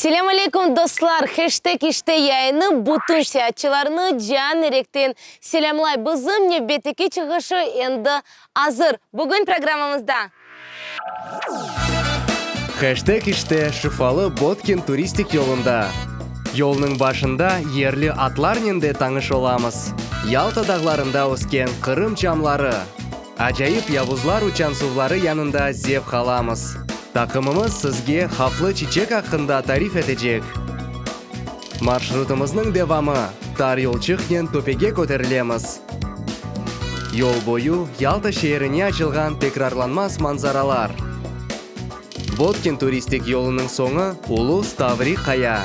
Selâm aleyküm, dostlar! Heşteg İşte yayını bütün seyaatçılarnı can yürekten selâmlay. Bizim nevbetteki çıqışı endi azır. Bugün programmamızda. Heşteg İşte şifalı Botkin turistik yolunda. Yolnıñ başında yerli atlarnen de tanış olamız. Yalta dağlarında ösken Qırım çamları. Acayip Yavuzlar uçansuvları yanında zevq alamız. Taqımımız sizge havflı çiçek aqqında tarif etecek. Marşrutımıznıñ devamı, tar yolçıqnen töpege köterilemiz. Yol boyu Yalta şeerine açılğan tekrarlanmaz manzaralar. Botkin turistik yolunıñ soñu, Ulu Stavri qaya.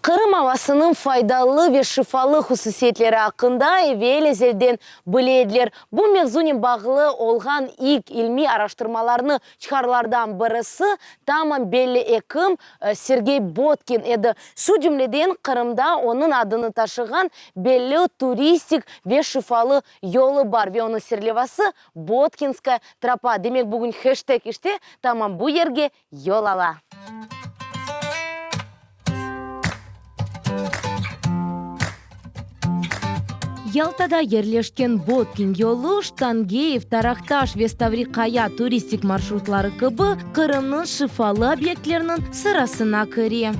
Qırım avasınıñ faydalı ve şifalı hususiyetleri aqqında evel-ezelden bile ediler. Bu mevzunen bağlı olğan ilk ilmiy araştırmalarnı çıqarlardan birisi tamam belli ekim Sergey Botkin edi. Şu cümleden, Qırımda onıñ adını taşığan belli turistik ve şifalı yolu bar ve onıñ serlevası Botkinskaya tropa. Demek, bugün heşteg işte tamam bu yerge yol ala. Yaltada yerleşken Botkin yolu, Ştangeyev, Taraqtaş ve Stavri-Qaya turistik marşrutları kibi Qırımnıñ şifalı obyektleriniñ sırasına kire.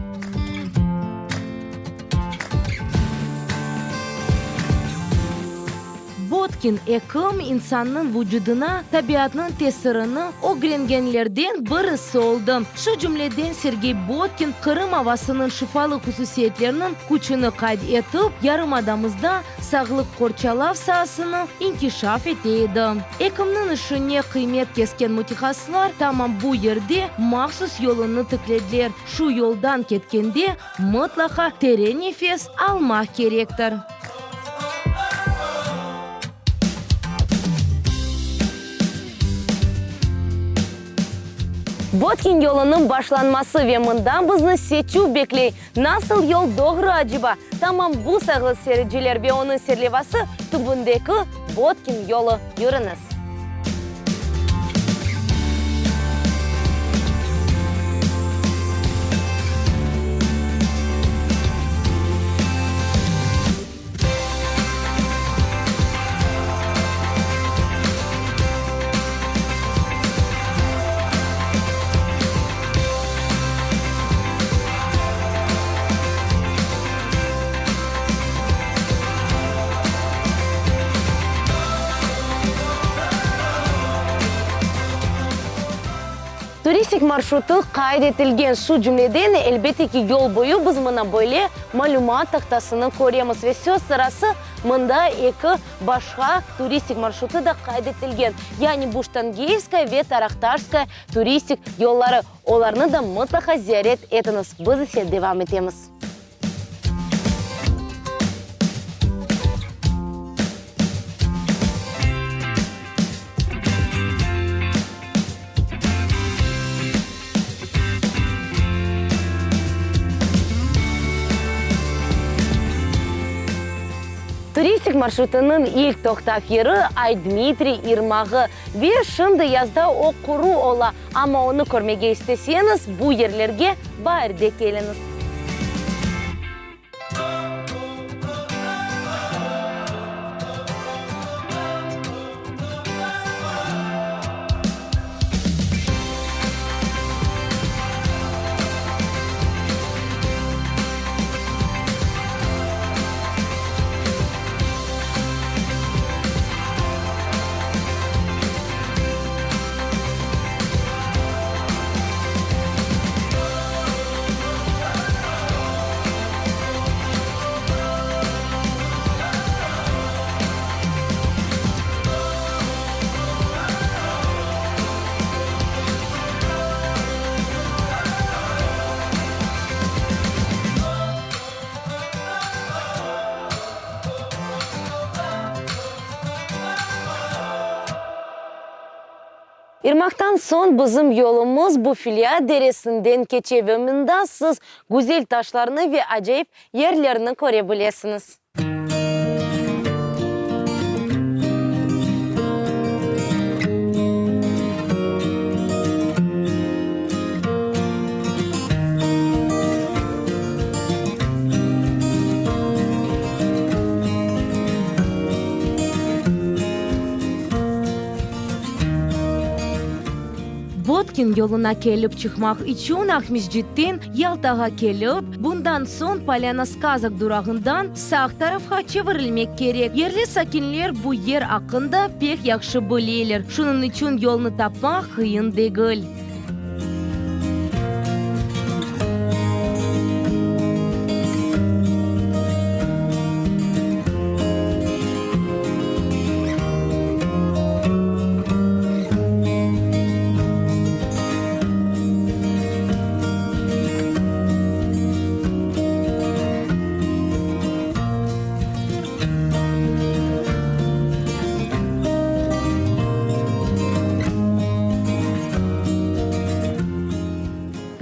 Botkin ekim, insannıñ vucudına tabiatnıñ tesirini ögrengenlerden birisi oldı. Şu cümleden Sergey Botkin Qırım avasınıñ şifalı hususiyetleriniñ küçüni qayd etip, yarımadamızda sağlıq qorçalav saasını inkişaf ete edi. Ekimniñ işine qıymet kesken mütehassıslar tamam bu yerde mahsus yolunı tiklediler. Şu yoldan ketkende mıtlaqa teren nefes almaq kerektir. Botkin yolunıñ başlanması ve mından bizni seçüv bekley. Nasıl yol doğru aceba? Tamam bu, sayğılı seyirciler, ve onıñ serlevası tübündeki Botkin yolu. Yürüñiz! Turistik marşrutı qayd etilgen, şu cümleden, elbette ki, yol boyu biz mına böyle malümat tahtasını köremiz ve söz sırası, mında eki başqa turistik marşrutı da qayd etilgen, yani Buştangeyevskaya ve Taraqtaşskaya turistik yolları. Olarnı da mıtlaqa ziyaret etiñiz. Biz ise devam etemiz. Turistik marşrutınıñ ilk toqtav yeri Ay-Dmitriy irmağı ve şimdi yazda o quru ola, amma onı körmege isteseñiz, bu yerlerge baarde keliñiz. İrmaqtan soñ bizim yolumız Bufilya deresinden keçe ve mında siz güzel taşlarnı ve acayip yerlerni köre bilesiñiz. Botkin yoluna kelip çıqmaq içün Aqmescitten Yaltağa kelip, bundan soñ Polâna Skazok durağından sağ tarafqa çevirilmek kerek. Yerli sakinler bu yer aqqında pek yahşı bileler, şunıñ içün yolnı tapmaq qıyın degil.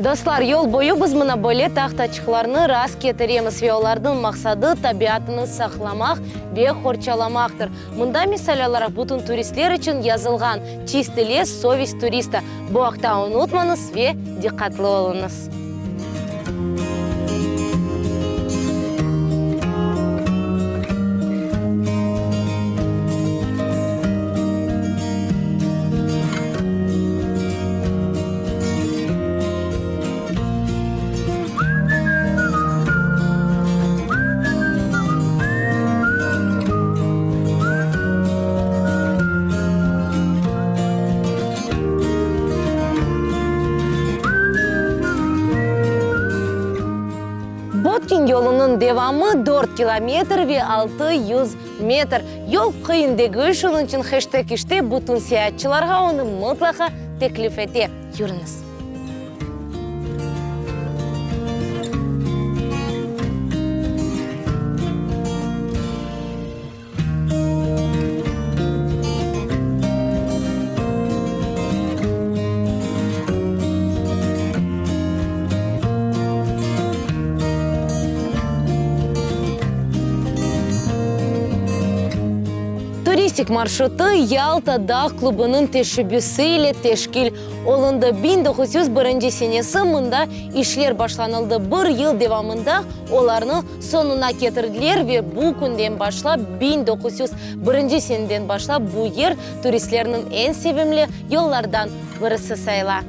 Dostlar, yol boyu biz mına böyle tahtaçıqlarnı rast ketiremiz ve olarnıñ maqsadı tabiatını saqlamaq ve qorçalamaqtır. Mında, misal olaraq, bütün turistler içün yazılğan, Çistый les, sovest turista. Bu aqta unutmañız ve diqqatlı oluñız. Botkin yolunıñ devamı dört kilometr ve 600 metr. Yol qıyın degil, şunıñ içün heşteg işte bütün seyaatçılarğa onı mıtlaqa teklif ete. Yürüñiz! Turistik marşrutı Yalta dağ klubınıñ teşebbüsi ile teşkil olundı. 1901 senesi mında işler başlanıldı. Bir yıl devamında olarnı soñuna ketirdiler ve bu künden başlap, 1901 seneden başlap bu yer turistlerniñ eñ sevimli yollardan birisi sayıla.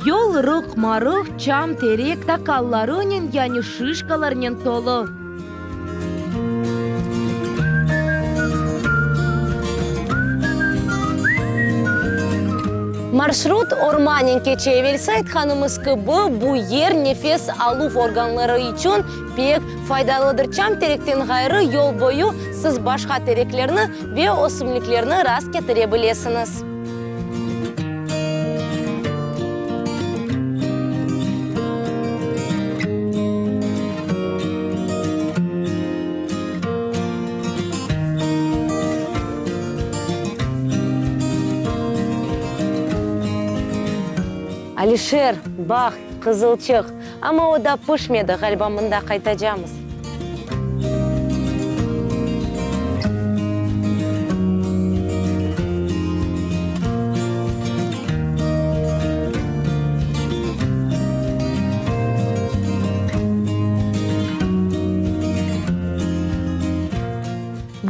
Yol rıq-marıq, çam, terek takallarınen, yani şişkalarnen tolu. Marşrut ormanen keçe. Evelsi aytqanımız kibi, bu yer nefes aluv organları içün pek faydalıdır. Çam terekten ğayrı, yol boyu siz başqa tereklerni ve ösümliklerni rast ketire bilesiñiz. Alişer, baq, qızılçıq. Amma o daa pişmedi, ğaliba, mında qaytacamız.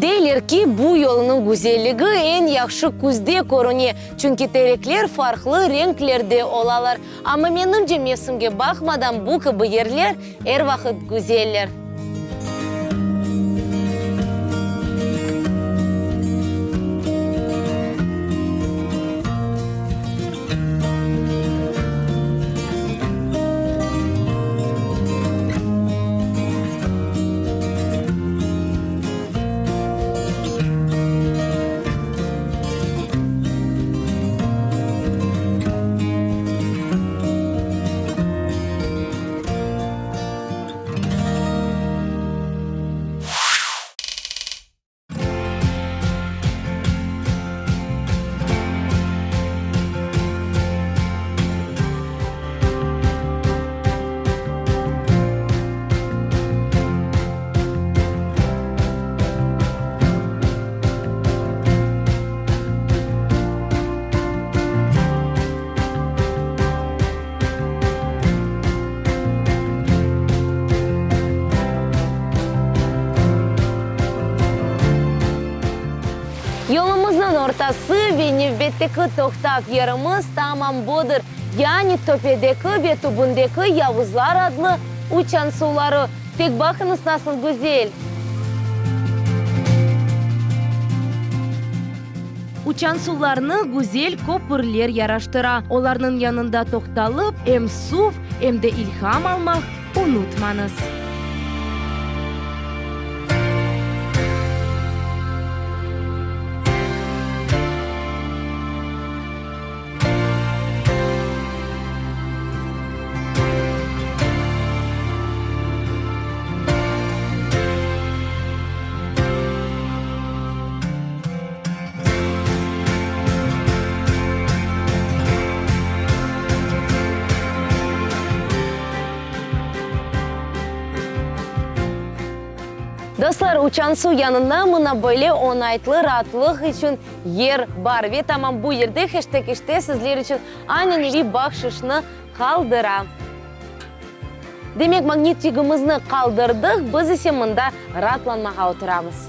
Deyler ki, bu yolnıñ güzelligi eñ yahşı küzde körüne, çünki terekler farqlı renklerde olalar. Amma menimce mevsimge baqmadan bu kibi yerler er vaqıt güzeller. Nevbetteki toqtav yerimiz tamam budır, yani töpedeki ve tübündeki Yavuzlar adlı uçansuvları. Tek baqıñız nasıl güzel! Uçansuvlarnı güzel köpürler yaraştıra. Olarnıñ yanında toqtalıp, em suv, em de ilham almaq unutmañız. Dostlar, Uçansuv yanında mına böyle oñaytlı raatlıq içün yer bar. Ve tamam bu yerde heşteg işte sizler içün ananeviy bahşışnı qaldıra. Demek, magnitçigimizni qaldırdıq, biz ise mında raatlanmağa oturamız.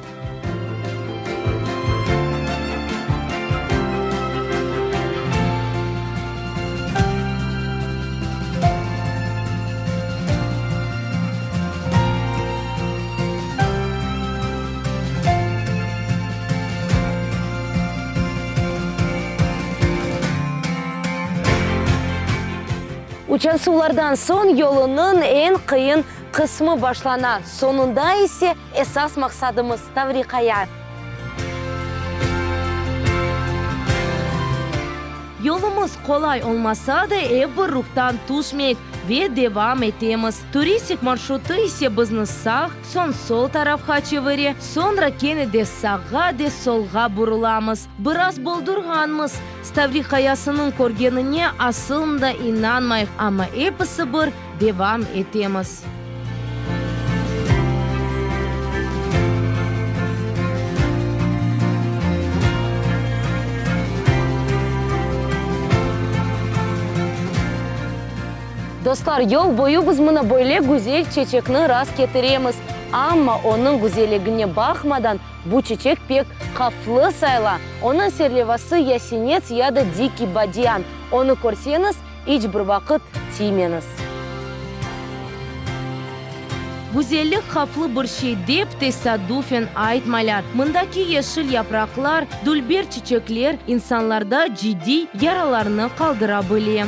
Uçansuvlardan soñ yolunıñ eñ qıyın qısmı başlana, soñunda ise esas maqsadımız, Tavriqaya. Yolumız qolay olmasa da, ep bir ruhtan tüşmeyik ve devam etemiz. Turistik marşrutı ise bizni sağ, soñ sol tarafqa çevire, soñra kene de sağğa, de solğa burulamız. Biraz boldurğanmız. Stavri qayasınıñ körgenine asılında inanmayıq, amma episi bir devam etemiz. Dostlar, yol boyu biz mına böyle güzel çeçekni rast ketiremiz. Amma onıñ güzelligine baqmadan, bu çeçek pek havflı sayıla. Onıñ serlevası yasenets ya da dikiy badiyan. Onı körseñiz, iç bir vaqıt tiymeñiz. Güzellik havflı bir şey dep tesaddufen aytmaylar. Mındaki yeşil yapraqlar, dülber çiçekler insanlarda ciddiy yaralarnı qaldıra bile.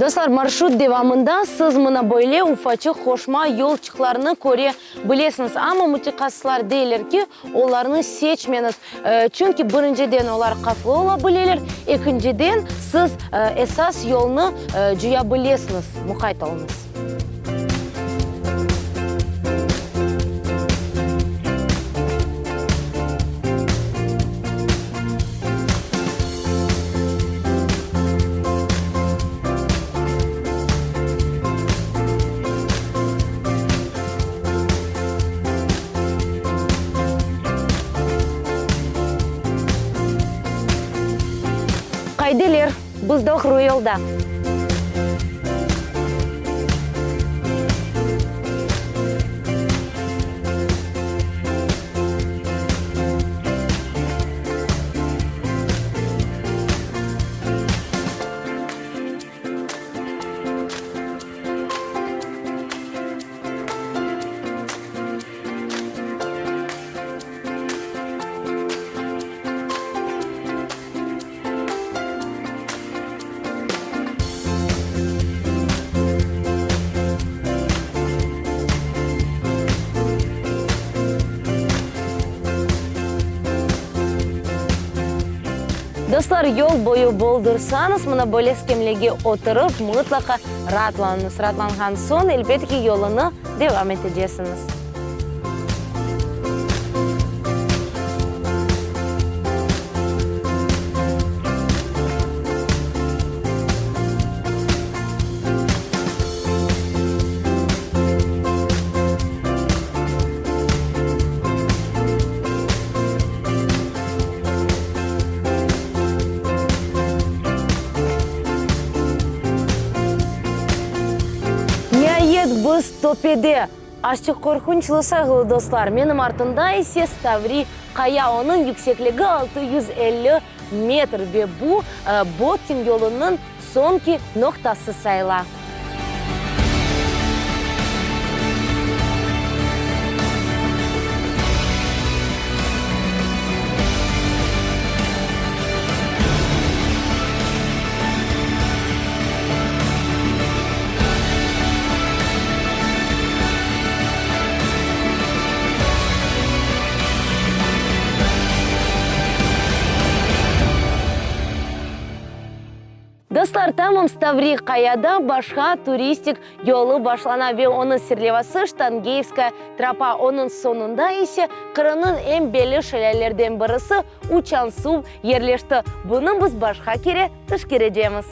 Dostlar, marşrut devamında siz mına böyle ufaçıq qoşma yolçıqlarnı köre bilesiñiz. Amma mütehassıslar deyler ki, olarnı seçmeñiz, çünki birinciden olar qaflı ola bileler, ekinciden siz esas yolnı coya bilesiñiz. Muqayt oluñız. Qaydeler, biz doğru yolda. Dostlar, yol boyu boldursañız, mına böyle skemlege oturıp, mıtlaqa raatlanıñız. Raatlanğan soñ, elbet ki, yolunı devam etecesiñiz. Niayet, biz. Töpede, azçıq qorqunçlı, sayğılı dostlar, menim artımda ise Stavri qaya, onıñ yüksekligi 650 metr ve bu, Botkin yolunıñ soñki noqtası sayıla. Dostlar, tamam Stavri Qayada başqa turistik yolu başlana ve onıñ serlevası Ştangeyevskaya tropa, onıñ soñunda ise Qırımnıñ eñ belli şelâlelerden birisi Uçan Suv yerleşti. Bunı biz başqa kere tüşkerecemiz.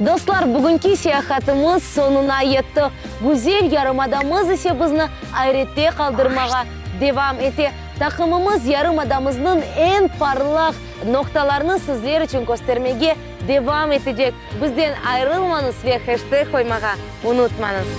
Dostlar, bugünki seyahatımız soñuna yetti. Güzel yarımadamız ise bizni ayrette qaldırmağa devam ete. Taqımımız yarımadamıznıñ eñ parlaq noqtalarını sizler içün köstermege devam etecek. Bizden ayırılmañız ve heşteg qoymağa unutmañız.